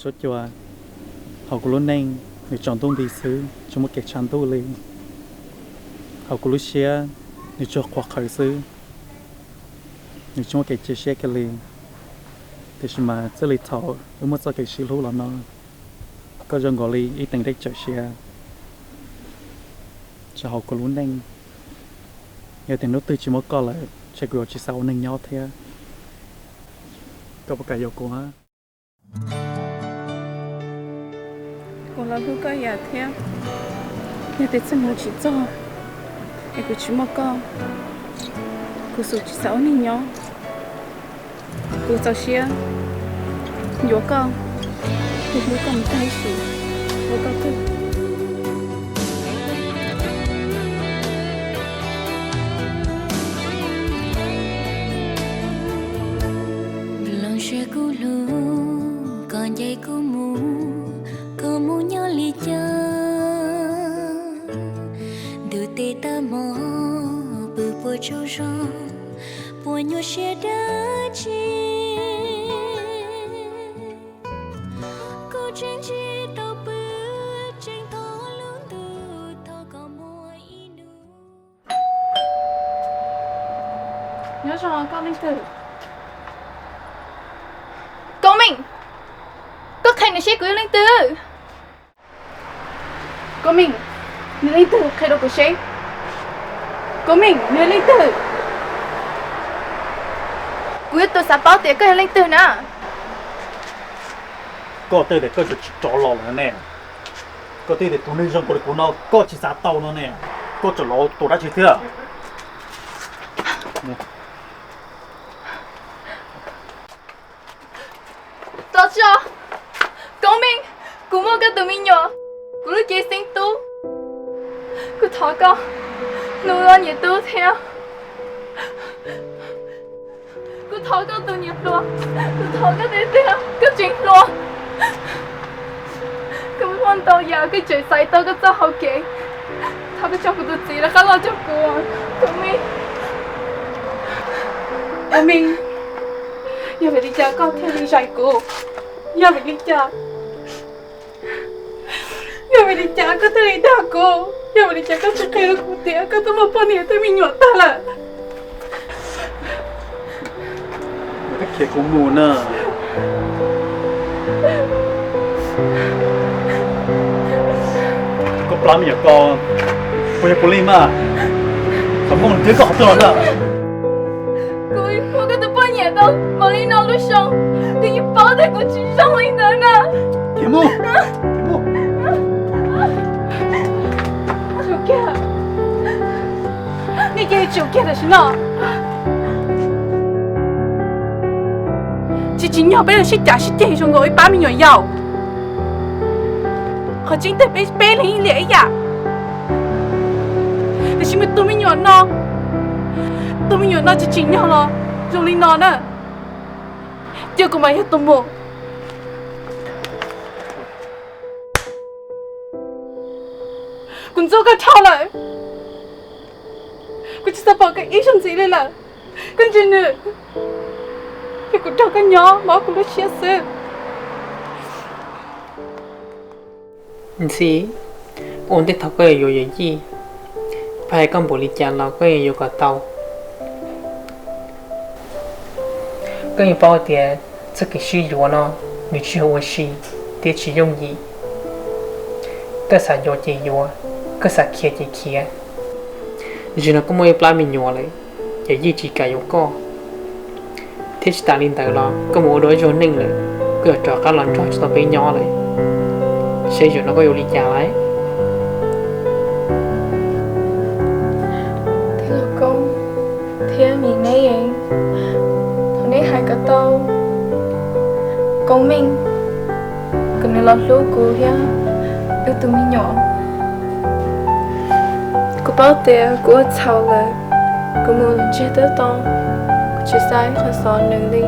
Suab cua, hauv kuv lub neej nws tsaus ntuj nti xwb, tsis muaj kev tshav ntuj li. Hauv kuv lub siab nws tsuas qhuav qhawv xwb, nws tsis muaj kev cia siab kiag li. Tiam sis mas txij li thaum wb muaj txoj kev sib hlub los no, koj zoo nkaus li ib teev dej tsawm siab rau hauv kuv lub neej. Yog tias hnub twg tsis muaj koj lawm, ntshe kuv yuav tsis xav ua neeg nyob thiab. Koj puas kam yuav kuv? Kuv los hlub koj ib yam thiab. Yog tias txoj hmoo tsis txog es kuv tsis muaj koj, kuv xum tsis xav ua neeg nyob. Kuv txaus siab yuav koj, kuv hlub koj mus tag ib sim, ua koj kawg. Los ntsia kuv lub, koj nce kuv mus, koj mus nyob li cas? Ntuj teb tag hmo, pw puas tsaug zog, puas nyuaj siab dab tsi? Kuv tseem tsis tau pw, tseem thov lub ntuj thov koj muaj ib hnub. Nyob zoo koj leej twg? Koob Meej, koj qhia nws seb kuv yog leej twg. Koob Meej, nws leej twg qhia rau kuv seb. Koob Meej, nws leej twg? Kuv yog tus xav paub tias koj yog leej twg na. Koj twb tias koj tsis rov los lawm ne. Koj twb tias tus neeg zoo nkaus li kuv no koj tsis xav tau no ne, koj tseem los ua dab tsi thiab? Tos tso, Koob Meej, kuv muaj koj tus me nyuam, kuv lub cev xeeb tub. Kuv thov koj hlub koj niam tub thiab. Kuv thov koj tus niam hluas, kuv thov koj tiag tiag, koj tseem hluas. Koj muaj ntau yam koj tseem xaiv tau koj txoj hau kev. Thov koj tso kuv tus txiv rov qab los rau kuv, Koob Meej. Koob Meej, yog vim li cas koj thiaj li zais kuv? Yog vim li cas? Yog vim li cas koj thiaj li dag kuv? Yog vim li cas koj tsis qhia rau kuv tias koj twb muaj poj niam thiab me nyuam tag lawm? Koj khiav kuv mus na. Koj plab me nyuam ko, puas yog kuv li mas? Xyov koj mus twg koj qhov twg los na. Kuv muaj koj tus poj niam tau npaum li no lub xyoo, koj yeej paub tias kuv tsis zoo li ntawd na. Khiav mus, khiav mus. Tsum kiag, nej cia li tsum kiag tam sim no. Tsis tsim nyog peb los sib cav sib ceg zoo nkaus ib pab me nyuam yaus. Qhov tseeb tiag peb peb leeg ib liam ib yam. Tiam sis mas tus me nyuam no, tus me nyuam no tsis tsim nyog los zoo li no na. Cia kuv mam yog tus mus. Kuv ntxub koj dhau lawm. Kuv tsis xav pom koj ib zaug ntxiv li lawm. Koj ntsia nws, yog kuv nrog koj nyob mas ob kuv lub siab xwb. Ntxhi, ua ntej thaum koj yuav yuav yij, pab hais koj npaum li cas los koj yeej yuav kom tau. Koj yeej paub tias txoj kev sib yuav no nws tsis yog ua si thiab tsis yooj yim. Koj xav yuav ces yuav, koj xav khiav ces khiav. Zaum no koj muaj ib plab me nyuam lawm, yawm yij tsis kam yuav koj. Thiab tsis tas li ntawd los koj mus ua dua ib zaug neej lawm, koj yuav rov qab los nrog tsis tau peb nyob lawm. Seb zaum no koj yuav ua li cas lawm? Tij laug Koob thiab Mim Neb, thov nej hais kom tau Koob Meej kom nws los hlub kuv thiab wb tus me nyuam. Kuv paub tias kuv ua txhaum lawm, kuv mus lawm ntsiag twb to, kuv tsis xav ib qho xov nws li.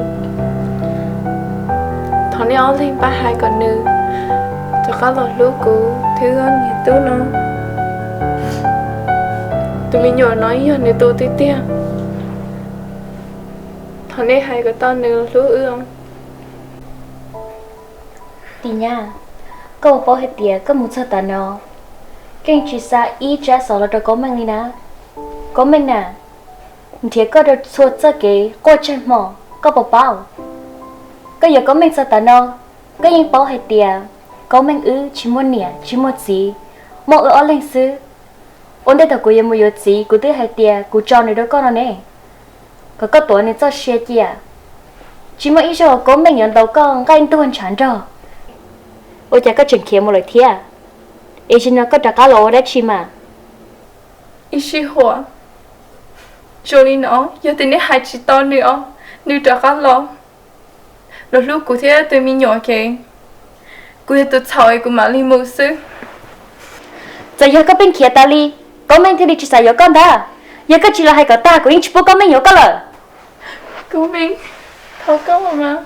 Thov nej ob leeg pab hais kom nws rov qab los hlub kuv thiab wb niam tub no. Tus me nyuam no yog nws tus tiag tiag. Thov nej hais kom tau nws los hlub wb os. Tis Nyab, koj puas paub hais tias koj mus txog tav no, koj yeej tsis xa ib tsab xov los rau Kaub Meej li na. Kaub Meej na, nrhiav koj rau txhua txoj kev quaj tsheej hmo, koj puas paub? Koj yuav Kaub Meej txog tav no, koj yeej paub hais tias Kaub Meej wb tsis muaj niam tsis muaj txiv, muaj wb ob leeg xwb. Ua ntej thaum kuv yuav mus yuav txiv kuv twb hais tias kuv tso nws rau koj no ne, kom koj tuav nws txoj sia cia. Tsis muaj ib zaug Kaub Meej yuav ntaus koj nqaij ntuag ntshav nrog. Ua cas koj tseem khiav mus lawm thiab? Es zaum no koj rov qab los ua dab tsi mas? Ib sij huam zoo li no, yog tias neb hais tsis tau nws os, nws rov qab los, los hlub kuv thiab tus me nyuam ces kuv yog tus txhaum es kuv mam li mus xwb. Txawm yog koj pheej khiav tas li, Kaub Meej thiaj li tsis xav yuav koj ntag. Yog koj tsis los hais kom tag kuv yeej tsis pub Kaub Meej yuav koj lawm. Kaub Meej, thov koj mas,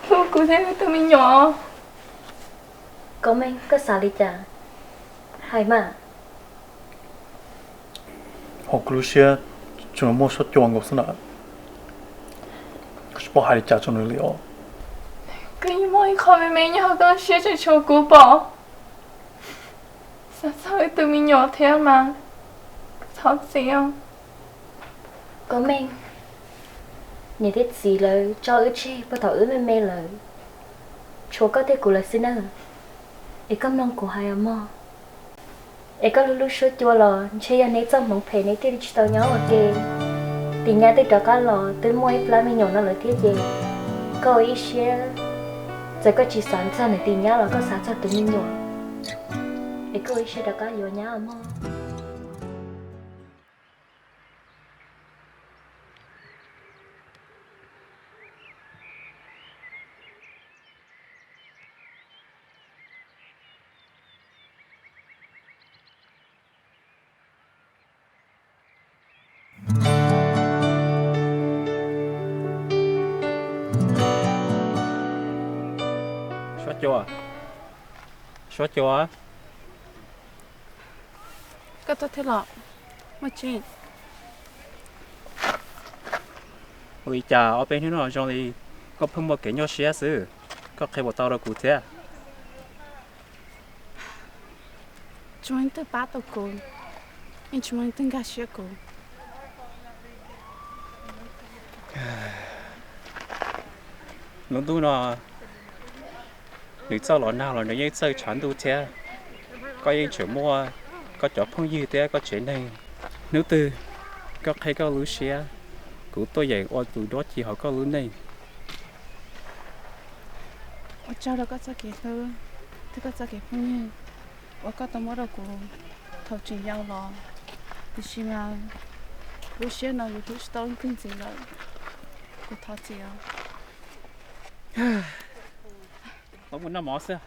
hlub kuv thiab tus me nyuam. Kaub Meej, koj xav li cas? Hais mas. Hauv kuv lub siab tseem muaj Suab Cua nkaus xwb na. Kuv tsis paub hais li cas rau nws li os. Koj yeej muaj ib qho me me nyob hauv koj siab tseem tshuav kuv pom. Xav txog wb tus me nyuam thiab mas, thov txim os. Kaub Meej, niam thiab txiv lawv tso wb tseg puag thaum wb me me lawm, tshuav koj thiab kuv lawm xwb na. Es koj mloog kuv hais os mog. Es koj hlub hlub Suab Cua los ntshe yog neb txoj hmoov phem neb thiaj li tsis tau nyob ua ke. Tis Nyab twb rov qab los twb muaj ib plab me nyuam no lawm thiab ces koj ua ib siab, txawm koj tsis xav txog nws Tis Nyab los koj xav txog tus me nyuam, es koj ua ib siab rov qab yuav Nyab os mog. Suab Cua, Suab Cua. Koj tuaj thiab los? Muaj tseeb. Ua li cas ob peb hnub no zoo li koj pheej muaj kev nyuaj siab xwb, koj qhia puas tau rau kuv thiab? Tsis muaj leej twg pab tau kuv, yeej tsis muaj leej twg nkag siab kuv. Lub ntuj no, nws txawj los nag los nws yeej txawj tshav ntuj thiab. Koj yeej tseem muaj koj cov phooj ywg thiab koj tsev neeg. Hnub twg koj qhia koj lub siab, kuv tuaj yeem ua tus dab tsi hauv koj lub neej. Ua tsaug rau koj txoj kev hlub thiab koj txoj kev phooj ywg uas koj tau muab rau kuv thaum tseem yau los, tiam sis mas lub siab no yus hlub tsis tau leej twg ntxiv lawm. Kuv thov txim os. Los mus noj mov xwb.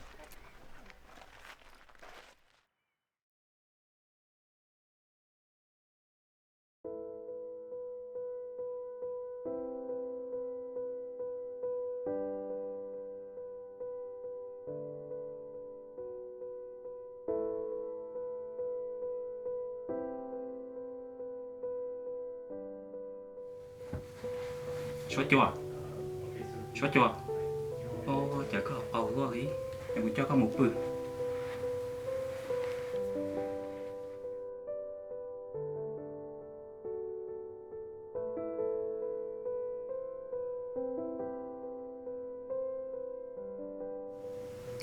Suab Cua, Suab Cua, ua cas koj qaug luaj li, es kuv coj koj mus pw.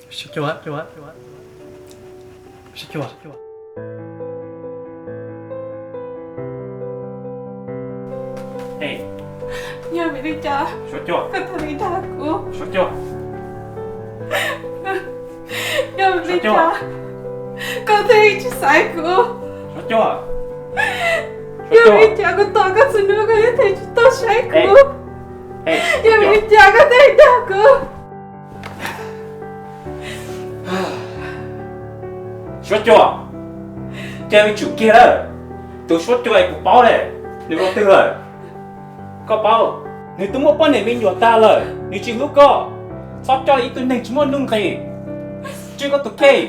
Suab Cua, Suab Cua. Yog vim li cas koj thiaj li dag kuv? Yog vim li cas koj thiaj li tsis xaiv kuv? Yog vim li cas kuv tos koj txhua hnub koj thiaj tsis tuaj saib kuv? Yog vim li cas koj thiaj li dag kuv? Suab Cua, cia li tsum kiag lawm. Tus Suab Cua es kuv paub ne, nws ua twg lawm? Koj paub, nws twb muaj poj niam me nyuam tag lawm, nws tsis hlub koj. Txhob coj ib tug neeg tsis muaj nuj nqis, tswj koj tus kheej.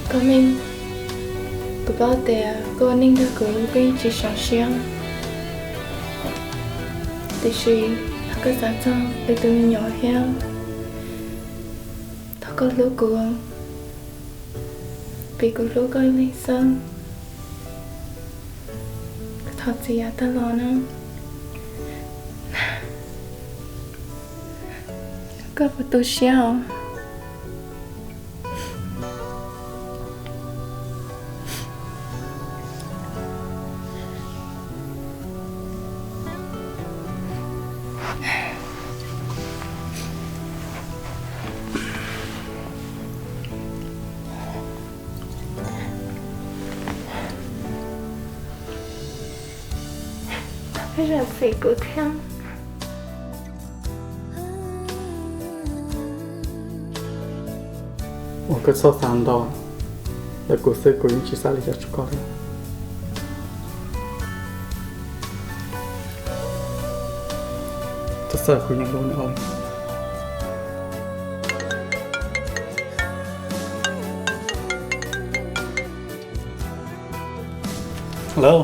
Koj Meej, kuv paub tias koj ua neej nrog kuv, koj yeej tsis sov siab. Tiam sis thaum koj xav txog wb tus me nyuam thiab, thov koj hlub kuv, vim kuv hlub koj ib leeg xwb. Koj thov txim yav tag los na. Koj puas tu siab os? Peb zam txim kuv thiab. Ua koj txhob xav ntau, yog kuv xwb kuv yeej tsis xav li cas rau koj li. Txhob xav, kuv yeej hlub nws. Hello.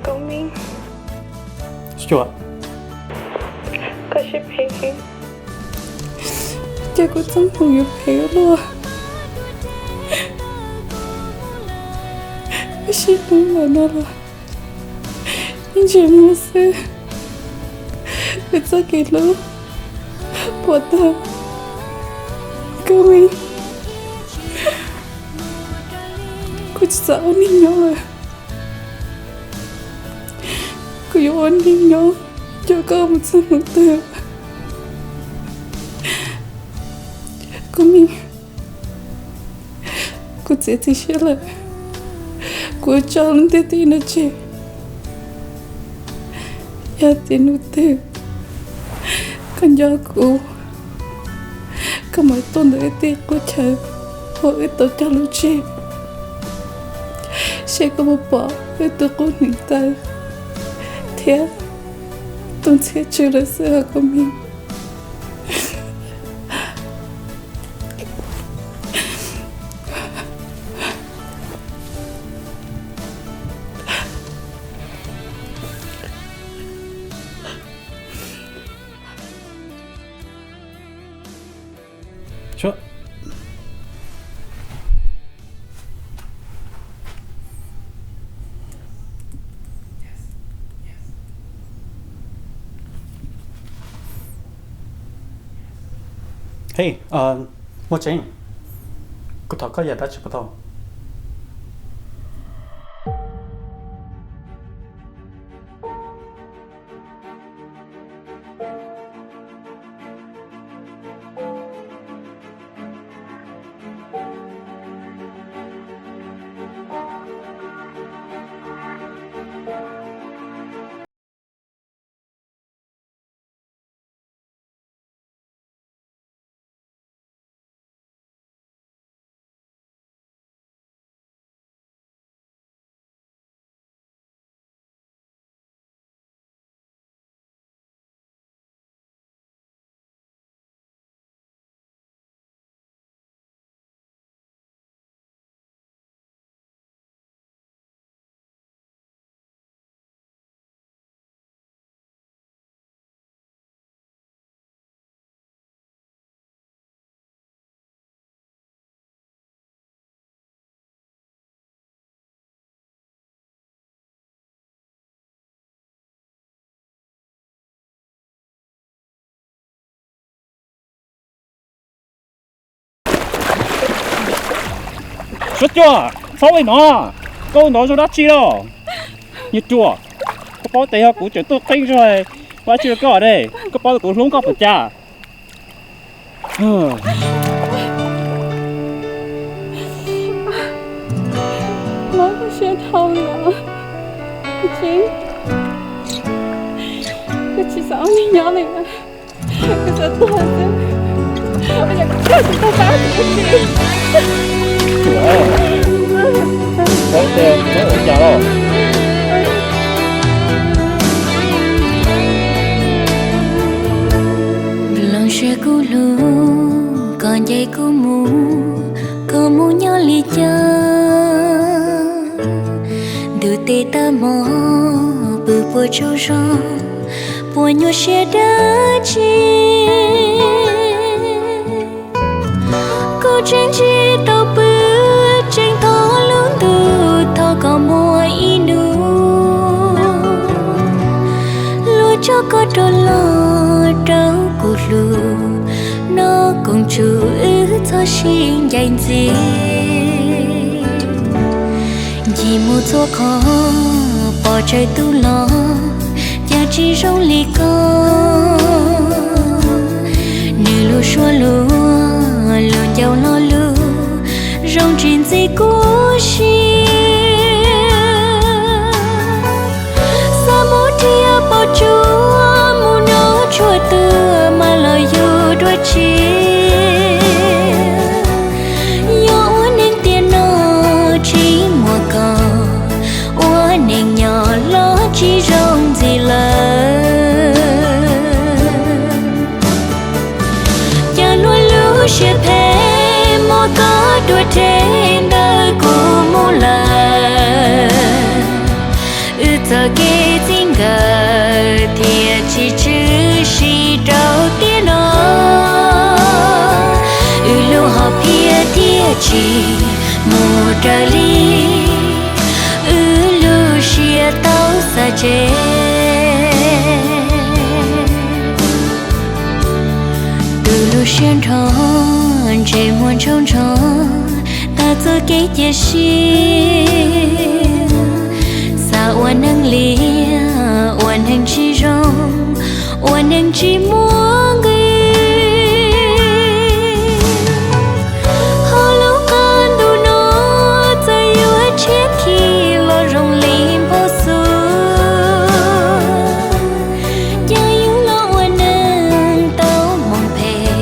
Koj Meej, koj sib phem heev. Cas kuv txoj hmoov yuav phem luaj. Wb sib hlub lawm no los yeej tsis muaj xwb. Wb txoj kev hlub puas tag. Koj Meej, kuv tsis xav ua neeg nyob lawm. Kuv yuav ua neeg nyob coj koj mus txog hnub twg? Koj Meej, kuv txiav txim siab lawm, kuv tso lub ntiaj teb no tseg. Yog tias hnub twg koj nco kuv, koj mam tuaj ntawm wb tej qub chaw uas wb tau cog lus tseg, seb koj puas pom wb tus qub hneev taw thiab tus ntxhiab tsw lawm xwb os Koj Meej. Hej, Muaj Tseeb, kuv thov koj yam dab tsi puas tau? Suav Cua, txhob ua li no, koj ua li no zoo dab tsi los? Niag Cua, koj paub tias yog kuv tseem tuaj qeeb zog, ua dab tsi rau koj ne? Koj paub tias kuv hlub koj puas cas? Mob kuv siab dhau li os. Tseeb, kuv tsis xav ua neeg nyob li, kuv xav tuag xwb. Ua cas kuv tuag tsis tau pab kuv tsis. Thaum tes tsis ua cas los. Loov siab kuv hlub, koj nce kuv mus, Tuaj mus nyob li cas, ntuj teb tag hmo, pw puas tsaug zog, puas nyuaj siab dab tsi. Kuv tseem tsis tau pw, tseem thov lub ntuj thov kom muaj ib hnub luag tso koj rov los rau kuv hlub. Noj koom tsum wb txhob sib ncaim ntxiv. Ncig mus txhua qhov, pom tsawg tus los cas tsis zoo li koj. Nws lub suab luag, lub ncauj lo lus, zoo tsis ntxim kuv siab. Xav mus rhiab pom tsuas mus nyob tshuaj tuag mas los yug dua tshiab. Yog ua neeg tiam no tsis muaj koj, ua neeg nyob los tsis zoo ntxiv lawm. Cas luag lub siab phem muab koj dua rhe ntawm kuv mus lawm. Wb txoj kev txij nkawm thiaj tsis tshwm sim rau tiam no. Wb lub hom phiaj thiaj tsis mus raws li wb lub siab tau xav tseg. Tus lub siab nrho, ntsej muag ntshau ntsho, tag txoj kev cia siab. Xav ua neeg liam, ua neeg tsis zoo, ua neeg tsis muaj nqis. Ho lub qab ntuj no txawm yuav tshiab khi los zoo li npau suav, cas yus los ua neeg tau moo phem,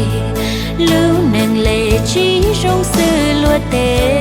lub neej le tsis zoo xws luag tej.